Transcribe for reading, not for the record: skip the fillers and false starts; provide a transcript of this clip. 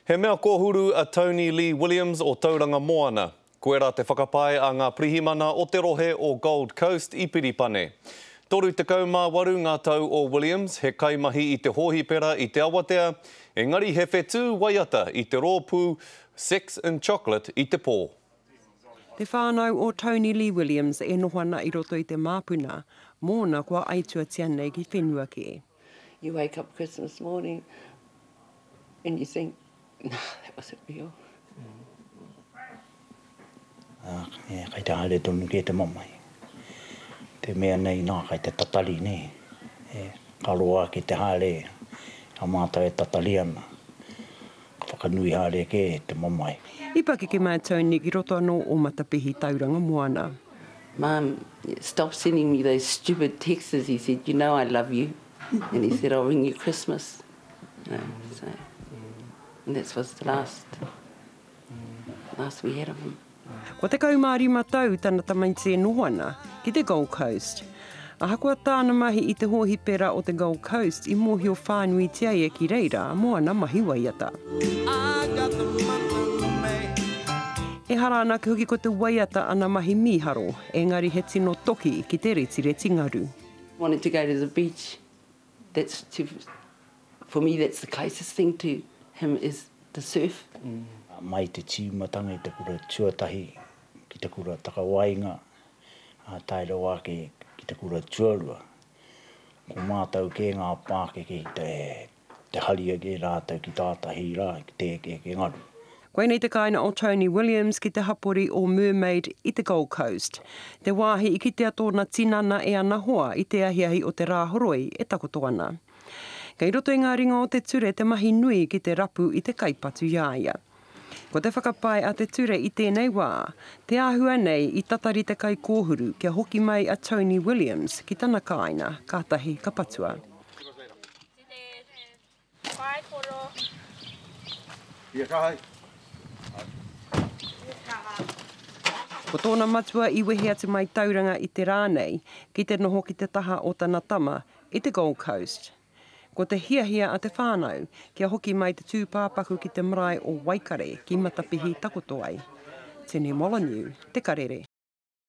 He mea kōhuru a Tony Lee Williams o Tauranga Moana. Koirā te whakapae a ngā pirihimana o te rohe o Gold Coast i Piripane. 38 ngā tau o Williams, he kaimahi i te hōhipera i Te Awatea, engari he whetū waiata i te rōpū Sex and Chocolate i te pō. Te whānau o Tony Lee Williams e noho ana i roto i te māpuna, mōna kua aituatia nei ki whenua kē. You wake up Christmas morning and you think, nah, that wasn't real. Ā, kai te haere tonu kē te mamae. Te mea nei, nā, kai te tatari nē. E, ka roa ake te haere a mātou e tatari ana. Ka whakanui haere kē te mamae. I pakeke mai a Tony ki roto anō o Matapihi, Tauranga Moana. Mum, stop sending me those stupid texts, he said, you know I love you. And he said, I'll ring you Christmas. You know, so, and that was the last, last we had of him. Kua 15 tau tana tamaiti e noho ana ki te Gold Coast. Ahakoa tāna mahi i te hōhipera o te Gold Coast i mōhio whānuitia ia ki reira mō ana mahi waiata. Ehara anake hoki ko te waiata ana mahi mīharo, engari he tino toki ki te retireti ngaru. Wanted to go to the beach, that's to, for me that's the closest thing to him is the surf. Mai te tīmatanga i te kura tuatahi ki te kura takawaenga, ā, tae rawa ake ki te kura tuarua. Ko mātou kē ngā pākeke i te, te haria kē rātou ki tātahi rā, ki te ekeeke ngaru. Koinei te kāinga o Tony Williams ki te hapori o Mermaid i te Gold Coast, te wāhi i kitea tōna tinana e ana hoa i te ahiahi o te Rāhoroi e takoto ana. Kei roto i ngā ringa o te ture te mahi nui ki te rapu i te kaipatu i a ia. Ko te whakapae a te ture i tēnei wā, te āhua nei i tatari te kaikōhuru kia hoki mai a Tony Williams ki tana kāinga, kātahi ka patua. Ko tōna matua i wehe atu mai Tauranga i te rā nei ki te noho ki te taha o tana tama i te Gold Coast. Ko te hiahia a te whānau kia hoki mai te tūpāpaku ki te marae o Waikare ki Matapihi takoto ai. Tini Molyneux, Te Karere.